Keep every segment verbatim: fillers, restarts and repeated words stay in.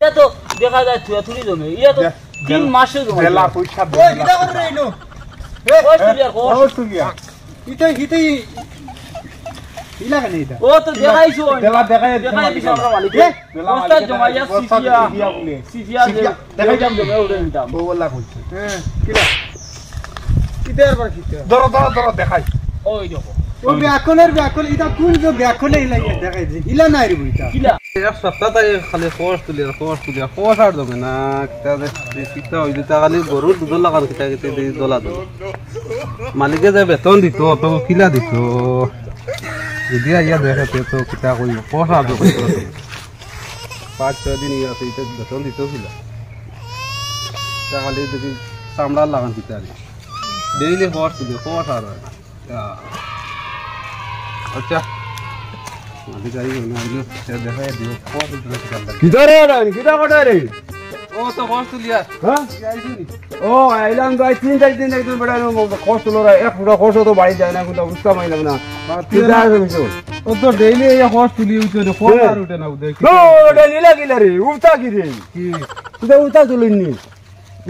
ইটা তো দেখা যায় থুয়া থুড়ি জমে, ইটা তো দে-, তিন দে-, মাসে জমে। দেলা পয়সা ওই, দেলা কিতা করে পয়সা। রইলো? এ, কষ্ট দিয়া, কষ্ট। কষ্ট দিয়া। ইতে, ইতে, ইলা কেনে ইটা? ও তো দেখাইছো। দেলা দেখাই দেখাই দিছে। দিছে আমরা মালিকে। এ? দেলা বস্তা মালিকে জমাইয়া দেখাই দিছে। সিজিয়া। সিজিয়া বলে। সিজিয়া সিজিয়া। দে-, দেখাই দেখাই দাম। জমে উঠে নিতাম। ও বলা কইছে। হ্যাঁ, কিলা? ইতে আর বার কিতা? ধরো, ধরো, ধরো, দেখাই। ওই দেখো। ও ব্যাকলের ব্যাকল, ইটা কোন যে ব্যাকলে ইলা ইয়া দেখাই দিছে? ইলা নাই রে ইটা। কিলা? এক সপ্তাহ তাই খালি খরচ তুলি আর খরচ তুলি আর খরচ আর জমে না। কিতা যে, যে কিতা ওই দিতা খালি গরুর দুধর লাখান কিতা কিতা দিয়ে দলা দলা। মালিকে যে বেতন দিত, অত কিলা দিত। যদি আইয়া দেখে, তে তো কিতা কইব, খরচ আর জমে না। পাঁচ ছয় দিন ইয়া আছে, ইটা বেতন দিত কিলা। তা খালি দেখি চামড়ার লাখান কিতা আর। ডেইলি খরচ তুলি, খরচ আর হয় না। আচ্ছা। মালিক আইব না, আইলে সে দেখাই দিও। কিতা রে, রান? কিতা কটা রে? ও তো খরচ তুলিয়া। হ্যাঁ? ও, আইলাম তো, আই তিন চার দিন একজন বেটা এরকম খরচ তুলো রে। এক ফুটা খরচ তো বাড়ি যায় না, কিন্তু বুঝতাম পাইলাম না। কিতা আছে কিছু? ও তো ডেইলি এই খরচ তুলি উঠে রে, খরচ আর উঠে না, উঠে। ও, ওটা নীলা কিলা রে? উঠতা কি রে? কি? তুই তো উঠতা তুলিনি।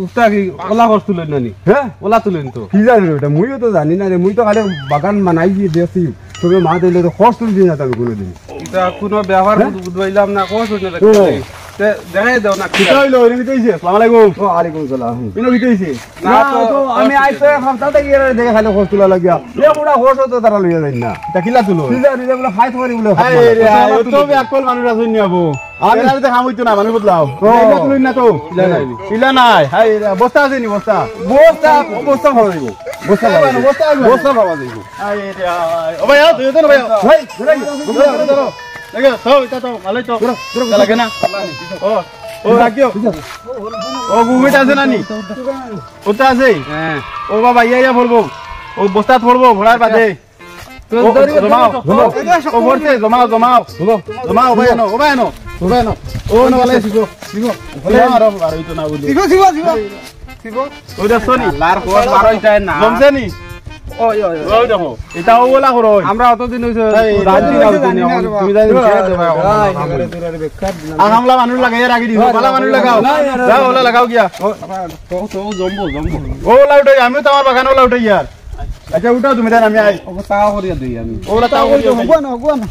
উস্তা কি ওলা খরচ তুলেন না নি? হ্যাঁ? ওলা তুলেন তো। কি জানি ওটা? মুইও তো জানি না রে। মুই তো খালি বাগান বানাই দিয়ে দেখছি। তবে মা দিলে তো খরচ তুলছি না তো আমি কোনোদিন। এটা কোনো ব্যাপার হ্যাঁ? বুঝ-, বুঝবাইলাম না, খরচ হইছে না ও। দেখতে। তে দেখাই দাও না, কিতা হইলো? ওই কিতা হইছে? আসসালামু আলাইকুম। ওয়ালাইকুম সালাম। ইনো কিতা হইছে? না, না, তো তো আমি খরচ আইতো হইছে। এক সপ্তাহ থেকে এর দেখে খালি খরচ তুলা লাগিয়া। এ বুড়া খরচ তো তারা লইয়া যাই না। তা কিলা তুলো? কি জানি রে, বলে খাই তোমার বলে। হায় রে, হায়, ও তো ব্যাকল মানুষ আছে নি আবো। আমি আর তো কাম হইতো না, মানুষ বদলাও। ও। ইলা তুলইন না তো? ইলা নাই। ইলা নাই। হায় রে, বস্তা আছে নি, বস্তা? বস্তা, বস্তা পাওয়া যাইব। বস্তা পাওয়া যাইব। বস্তা আছে। বস্তা পাওয়া যাইব। হায় রে, হায়। ও ভাই, আও, তুই তো না ভাই, আও। ভাই, ধরে, ধরো, ধরো, ধরো। দেখো, তো, এটা তো, ভালোই তো। ধরো, ধরো, এটা লাগে না। ও, ও, রাখিও। ও, গুমিটা আছে না নি? ওটা আছে? হ্যাঁ। ও বাবা, ইয়া, ইয়া, পড়বো। ও বস্তাত পড়বো, ভরার বাদে। ও, ধরো, জমাও, ধরো। জমাও। ও, ভরছে, জমাও, জমাও। জমাও। জমাও, ও ভাই, এনো, ও ভাই, এনো, ও ভাই, এনো। ও, না, ভালো আছিস, গো। বলে, আমার আর হইতো না, বুঝলি। শিখো, শিখো, শিখো। শিখো। ওই দেখছো নি? আল্লাহর খবর বারো ইটায় না। জমছে নি? ওই, ওই, ওই। ওই দেখো, এটা ওগুলা করো, ওই। আমরা অতদিন হইছে, এই, রাজি এই, রাজি এই, নেই, এই, তুমি জানি এই, কে দেবা এখন? এই, এই, এই, এই, এই, আর হামলা মানুষ লাগাই, রাখি দিও, ভালা মানুষ লাগাও। না, না, না, যাও, না। ওলা লাগাও গিয়া। ও, তো, তো, জমবো, জমবো। ওলা উঠাই, আমিও তো আমার বাগানে ওলা উঠাই ইয়ার। আচ্ছা, উঠাও তুমি, দেন আমি আই। ওগো, তাও করিয়া দেই আমি। ওলা তাও করিয়া দেই। হগুয়া না, হগুয়া না।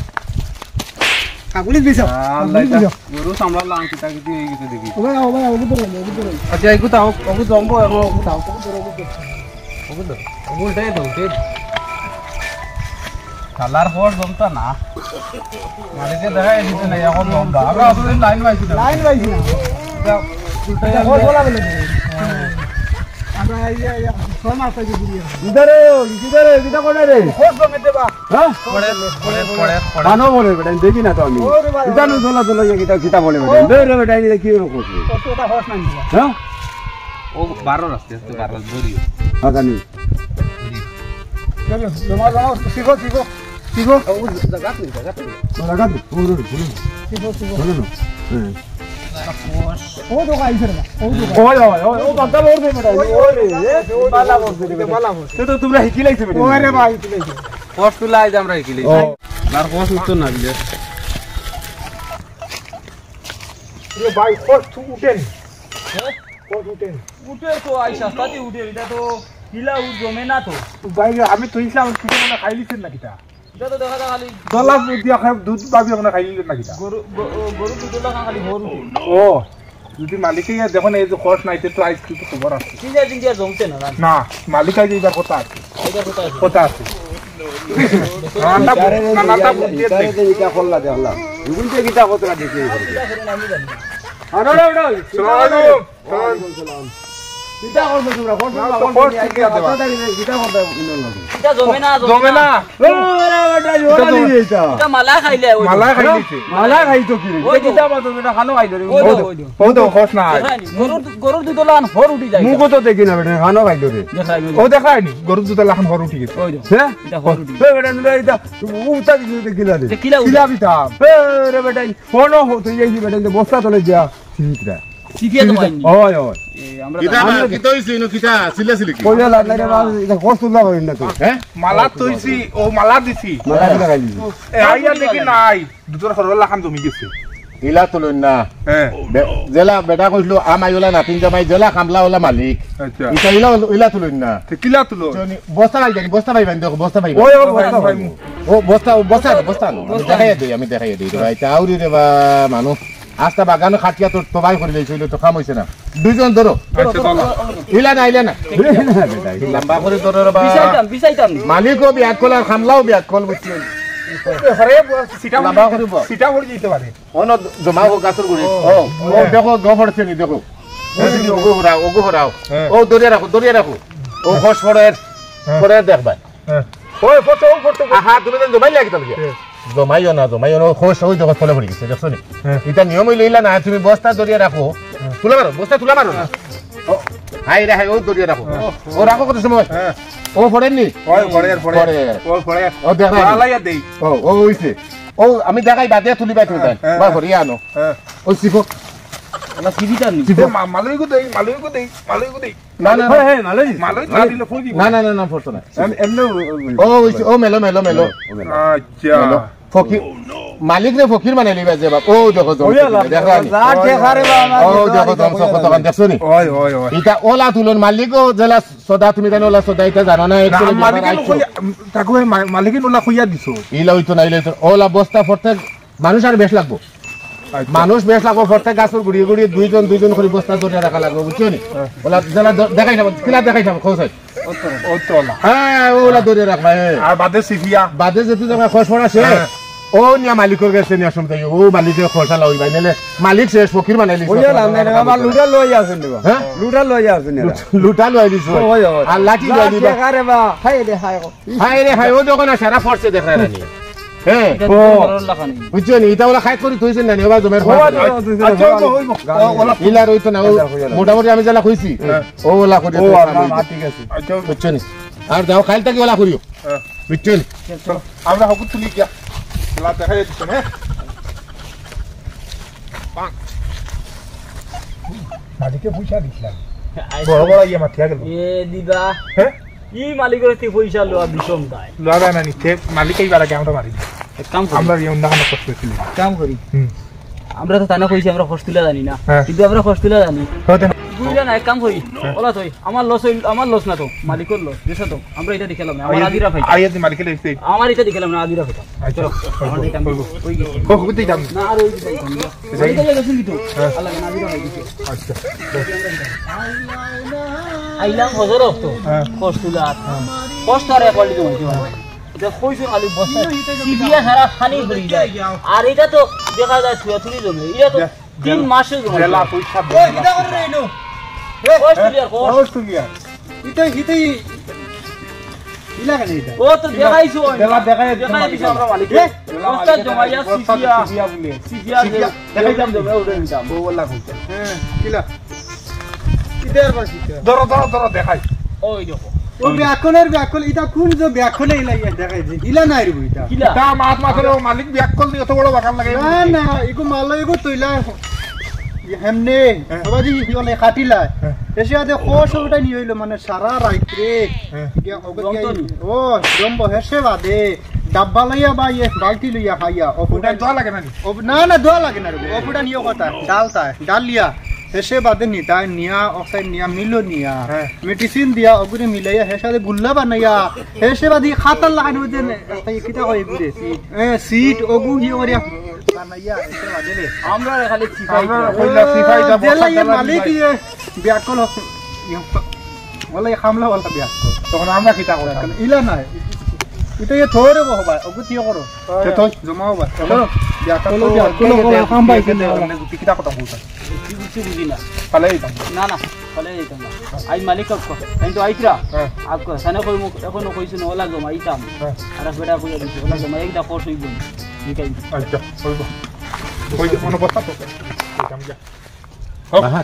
কাকুলি দিছ? আল্লাহ, কাকুলি দিছ? গরু সামলা লাং কিতা কিতি হয়ে গেছে দেখি। ওবা, ওবা, ওবা, ওবা, ওবা। আচ্ছা, একটু তাও, একটু জমবো, এখন একটু তাও। ওবা, ওবা, উল্টাই দাও, উল্টাই দাও। শালার খবর জমতা না। মালিকে দেখাই দিতে নাই, এখন জমতা। আমরা অতদিন লাইন পাইছি না। লাইন পাইছি না। এটা উল্টাই এটা খবর বলা বলে। হ্যাঁ। আমরা এই যে, এই যে, ছয় মাস আগে ঘুরিয়ে আসি। কিতা রে, কিতা রে, কিতা করে রে? খোঁজ তো মেতে বা। হ্যাঁ? পড়ে, পড়ে, পড়ে, পড়ে। কানো পড়ে বেটা, দেখি না তো আমি। ওরে বাবা। কিতা নু দোলা দোলা ইয়া কিতা, কিতা বলে বেটা? ও। দে রে বেটা, এই কি ওর খোঁজ? ও তো এটা খোঁজ নাই দিলা। হ্যাঁ? ও বারো রাস্তা, আস্তে বারো, ধরিও। হ্যাঁ, জানি। চলো, জমা, জমা, শিখো, শিখো, শিখো। ও, জায়গা নেই, জায়গা নেই। ও, জায়গা নেই, ও, ও, ও, শিখো, শিখো। চলো না। হ্যাঁ। ও তো গাইছে রে, ও তো গাইছে। ওই, ওই, ওই, ও বান্দা লড় দে বেটা। ওই, ওই, ওই রে, ওই, এ, ওই, বালা ওই, বলছে রে ওই, বেটা। বালা বলছে। সে তো তোমরা হিকিলাইছো বেটা। ওরে ভাই, হিকিলাইছো। কষ্ট লাই যে আমরা হিকিলাই। ও। আর কষ্ট তো না দিলে। এ ভাই, কষ্ট উঠেন। হ্যাঁ? কষ্ট উঠেন। উঠে তো আই সস্তাতে উঠে, এটা তো হিলা উঠ জমে না তো। ভাই, আমি তো ইসলাম ছুটে মানে খাইলিছেন না কিতা? এটা তো দেখা যায় খালি দলা দিয়া খাই, দুধ ভাবি আমরা খাইলিছেন না কিতা? গরু, গ-, ও, গরু দুধ ওলা খালি গরু। ও, যদি মালিকে ইয়া দেখো না, এই যে খরচ নাই, তো আইজ কিন্তু খবর আছে। তিন চার দিন দিয়া জমছে না, না। না, মালিক আইজ এইবার কথা আছে। এইবার কথা আছে। কথা আছে। নানানটা, নানানটা বুদ্ধি আছে। ইটা করলা দেখলাম। দুগুণ তো ইটা কতটা দেখি। আরে, আরে, আরে, আসসালামু আলাইকুম। ওয়ালাইকুম সালাম। কিতা করছো তোমরা? করছো না, না, তো কখন করছো কি কিতা আর করছো? দেবা? কিতা করছো ইনোর লগে? ইটা জমে না, জমে জমে না। না। ও, আরে, আরে, আরে, ওরা জমে। নিয়ে এটা। ইটা মালা খাইলে ওই মালা যে। খাইলিছে। মালা খাইতো কি? ওই ওই তো। কিতা বাতো এটা খানো খাইলো রে। ওই তো, ওই তো। ওই তো, খোঁজ না। দেখায়নি। গরুর, গরুর দুধ লাখান হর উঠি যায়। মুখো তো দেখি না বেটা, খানো খাইলো রে। দেখাই, ওই ও যে। দেখায়নি, গরুর দুধ লাখান হর উঠি গেছে। ওই তো। হ্যাঁ? এটা হর উঠি। ওই বেটা, এটা উঠা দিছে, কিলা রে? যে কিলা উঠা? কিলা পিঠা? এ রে বেটা, ফোনও হতো, এই যে বেটা, বস্তা তলে যা। ঠিক রে। চিঠিয়া তো পাইনি। ওই, ওই। এ, আমরা কিতা জানি না। কিতা হইছে ইনো, কিতা চিল্লাচিল্লি কি? কইয়া লাভ নাই রে বাবা, এটা কষ্ট লাভ হয় না তো। হ্যাঁ? মালা তৈছি, ও মালা দিছি। মালা দিলা খাইলি। এ, আইয়া দেখি নাই, দুধর হরর লাখান জমি গেছে। ইলা তুলইন না। হ্যাঁ। বে-, যেলা বেটা কইছিল, আমাই ওলা নাতিন জামাই, যেলা কামলা ওলা মালিক। আচ্ছা। ইটা ইলা, ইলা তুলইন না। তে কিলা তুলো? চনি, বস্তা ভাই জানি, বস্তা ভাই বানি দেখো, বস্তা ভাই ওই, ওই, বানি। বস্তা ভাই। ও, বস্তা, ও, বস্তা আনো, বস্তা আনো। আমি দেখাইয়া দেই, আমি দেখাইয়া দেই। রে ভাই, তা আউরি রে বা, মানুষ। আস্তা বাগান খাটিয়া তো তবাই করি লইছে, অইলে তো কাম অইছে না। দুইজন ধরো। আচ্ছা, ধরো। ইলা না, ইলা না। লম্বা করি ধরো রে বা। বিছাইতাম, বিছাইতাম। মালিকও বিয়াক্কল আর কামলাও বিয়াক্কল, বুঝছো? আরে, সিটা লম্বা করি বল। সিটা পড়ি যাইতে পারে। অনো জমা হোক গাছর গুড়ি। ও, ও, হ্যাঁ। দেখো, গো পড়ছে নি, দেখো। ও, হ্যাঁ। ওগু হরাও, ওগু হরাও। হ্যাঁ। ও, ধরিয়া রাখো, ধরিয়া রাখো। ও, খস পড়ের, হ্যাঁ। পড়ের দেখবা। হ্যাঁ। ওই, পড়ছে, ও, পড়ছে, পড়ছে। আহা, তুমি তো জমাই লাগি তাহলে। হ্যাঁ। জমাইও না, জমাইও না, ও খস ওই দেখো তলে পড়ি গেছে, দেখছো নি? হ্যাঁ। ইটা নিয়ম অইলে ইলা না, তুমি বস্তা ধরিয়া রাখো। হ্যাঁ। তুলা মারো, বস্তা তুলা মারো না। ও, হায় রে হায়, ও ধরিয়া রাখো। হ্যাঁ। ও রাখো কত সময়? হ্যাঁ। ও পড়ের নি? পড়ের, পড়ের, পড়ের। পড়ের। ও পড়ের। ও দেখা যায়। লালাইয়া দেই। ও, ও হইছে। ও, আমি দেখাই বাদে তুলিবা তুমি হ্যাঁ, তাই। হ্যাঁ। বা করি আনো। হ্যাঁ। ও সিফো। না, সিবিটা নি। সিফো। এ, মা-, মালইগু দেই, মালইগু দেই, মালইগু দেই। না, না, না। হ্যাঁ, হ্যাঁ, মালই। মালই না দিলে ফুল দিব। না, না, না, না, পড়তো না। এম-, এমনে ও, ও, ও, ও, হইছে, ও, মেলো, মেলো, মেলো। মেলো, ও, মেলো। আচ্ছা। মেলো। ফকির, মালিক রে ফকির বানাই লিবা যে বাপ। ও, দেখো, জম ওই চকো, আল্লাহ, দেখো আনি। যা দেখা রে বাবা, ও, যা দেখো, দেখা জম রে চকো, বাবা। তখন দেখছো নি? ওই, ওই, ওই। ইটা ওলা তুলন মালিক ও যেলা সদা, তুমি জানো ওলা সদা, ইটা জানো না, না, actually মালিকে ব্যাপার নো আইছো। কইয়া, তাকু এই মা-, মালিকে নোলা কইয়া দিছো। ইলা হইতো না, ইলা হইতো না। ওলা বস্তা ফরতে মানুষ আর বেশ লাগবো। আচ্ছা। মানুষ বেশ লাগবো, ফরতে গাছর গুড়িয়ে গুড়িয়ে দুইজন দুইজন করি বস্তা ধরে রাখা লাগবো, বুঝছো নি? হ্যাঁ। ওলা যেলা দ-, দেখাই যাবো, কিলা দেখাই যাবো, খোঁজ হয়। ও তো ওলা। হ্যাঁ, ওলা ধরে রাখবা, হ্যাঁ। আর বাদে সিফিয়া। বাদে যেহেতু তোমার খোঁজ পড়া শেষ, হ্যাঁ। ও নিয়া মালিকর গেছে নিয়া সময়, ও মালিকে খোঁজ আলা হইবা, নাইলে মালিক শেষ, ফকির বানাইলি ওই শেষ। এলা, না, না, আমার লুটা লই আছে নি বা? হ্যাঁ? লুটা লই আছে নি এরা? লুটা লই দিছো। ওই, ওই। আর লাঠি যা লই দিবা। দেখা রে বা, হায় রে হায়। হায় রে হায়, ও দেখো না, সারা ফরছে দেখা রানি। হ্যাঁ। এটা ও। তো বড় লাখানি। বুঝছো নি? ইটা ওলা খাইত করি থইছেন না নি, ওবা জমের ও, ফাঁক। আচ্ছা, আচ্ছা, আচ্ছা, হইব। ও, ওলা। ইলা রইতো না, ও আচ্ছা, হইব না। মোটামুটি আমি যেলা কইছি। হ্যাঁ। ও ওলা করি ও, থইছে, আচ্ছা, আমি আচ্ছা, ঠিক আছে। আচ্ছা। বুঝছো নি? আর যাও, খাইল থাকি ওলা করিও। হ্যাঁ। বুঝছো নি? চলো, আমরা হকুত তুলি গিয়া। ওলা দেখা যাচ্ছে, হ্যাঁ? মালিকে পয়সা দিছিলাম। বড় বড় ইয়ে মাতিয়া গেল। এ দিবা। হ্যাঁ? ই মালিকর থেকে পয়সা লওয়া বিষম দায়। লওয়া যায় না নি, তে মালিক এইবার আগে আমরা মারি। এক কাম করি। আমরা ইয়ে অন্য কোনো কষ্ট ছিল। কাম করি। হুম। আমরা তো তানে কইছি আমরা খোঁজ তুলা জানি না। হ্যাঁ। কিন্তু আমরা খোঁজ তুলা জানি। হতে। বুঝলে না, এক কাম করি। হ্যাঁ। ওলা থই, আমার লস হইল, আমার লস না তো, মালিকর লস, বুঝছো তো? আমরা ইটা দেখিলাম না, আমার আইয়া দি-, আজিরা পাইতাম। আইয়া দি মালিকে লেখছে। আমার ইটা দেখিলাম না, আজিরা পাইতাম। আচ্ছা। চলো, আমার দিতাম। ওই, ওই। কো-, কো-, দিতাম। না, আর ওই দিতাম। যাই। ওই দিকে গেছেন কিন্তু? হ্যাঁ। আল্লাহ, না, আজিরা পাইতাম। আচ্ছা। আইলাম হজর অক্ত। হ্যাঁ। খোঁজ তুলা। হ্যাঁ। খোঁজ তো আর এক কোয়ালিটি হইতে পারে। ইটা কইছো খালি বস্তা, সিবিয়া সারা পানি পড়ি যায়। আর ইটা তো দেখা যায় থুয়া থুড়ি জমে। ইটা তো তিন মাসে জমে। জেলা পয়সা ওই, কিতা করে রে ইনো? এ, কষ্ট দিয়া, কষ্ট। কষ্ট দিয়া। ইটা, ইটা, ইলা কেনে ইটা? ও তো দেখাইছো। জেলা দেখাই, দেখাই দিছে আমরা মালিক। এ? বস্তা জমাইয়া বস্তা সিবিয়া। সিবিয়া বলে। সিবিয়া সিবিয়া। দেখাই জমে উঠে নিতাম। ও বলা কইছে। হ্যাঁ, কিলা? ইটা আবার কিতা? ধরো, ধরো, ধরো, দেখাই। ওই দেখো। ও ব্যাকলের ব্যাকল, ইটা কোন যে ব্যাকলে ইলা ইয়া দেখাই যে? ইলা নাই রে ইটা। কিলা? তা মাত মাত রে, ও মালিক ব্যাকল দিয়ে অত বড় বাগান লাগাই না, দিছে। না, ইগো মাল, ইগো তৈলা। ইয়ে হেমনে, হ্যাঁ। বাবাজি, কি বলে, কাটিলা। হ্যাঁ। এসে আদে খোঁজ ওটা নিয়ে হইলো, মানে, সারা রাইত রে। হ্যাঁ। গিয়া ওগো গিয়া, ও, জম্বো, হেসে বাদে, ডাব্বা লইয়া বা ইয়ে বালতি লইয়া খাইয়া, ও ওটা ফুটা ধোয়া লাগে না নি? ও, না, না, ধোয়া লাগে না রে। ও ফুটা নিয়ে কথা, ডাল তাই, ডাল লিয়া। হেসে বাদে নিতায় নিয়া, অক্সাইড নিয়া, মিলো নিয়া, হ্যাঁ। মেডিসিন দিয়া, ওগুরে মিলাইয়া, হেসে বাদে গুল্লা বানাইয়া, হেসে বাদে খাতার লাগানো যে নে, একটা কিতা কয় এগুরে? সিট। এ, সিট, ওগু ইয়ে করিয়া বানাইয়া, হেসে বাদে রে। আমরা খালি সিপাই আমরা দিলাম। কইলা সিপাই যা জেলা বক্সা ইয়ে জেলা মালিক দিবাই। ইয়ে, ব্যাকল হক-, ইয়ে, ওলা ইয়ে খামলা ওলা ব্যাকল। তখন আমরা কিতা করতাম? ইলা নাই। ইটা ইয়ে থরে বহবা, ওগু তিয়ে করো। তে তো জমা হবা। চলো। চলো, ব্যাকল চলো, তো ব্যাকল ওকে করো, দে, কাম পাইছি দে, না। দে, দে, কিতা কথা বলতাম? কি বুঝছি বুঝি না। পালাই দিতাম। না, না, পালাই দিতাম না। আই মালিক কাক কর। তাই তো আইতরা। হ্যাঁ। আক কর। সানে কই মুখ, এখনো কইছে না, ওলা জমা ইতাম। হ্যাঁ। আর এক বেটা কইয়া দিছে, ওলা জমা একটা কোর্স হইব। নিকাই। আচ্ছা, হইব। ওই যে কোনো কথা তো। দিতাম যা। হোক। বাহার।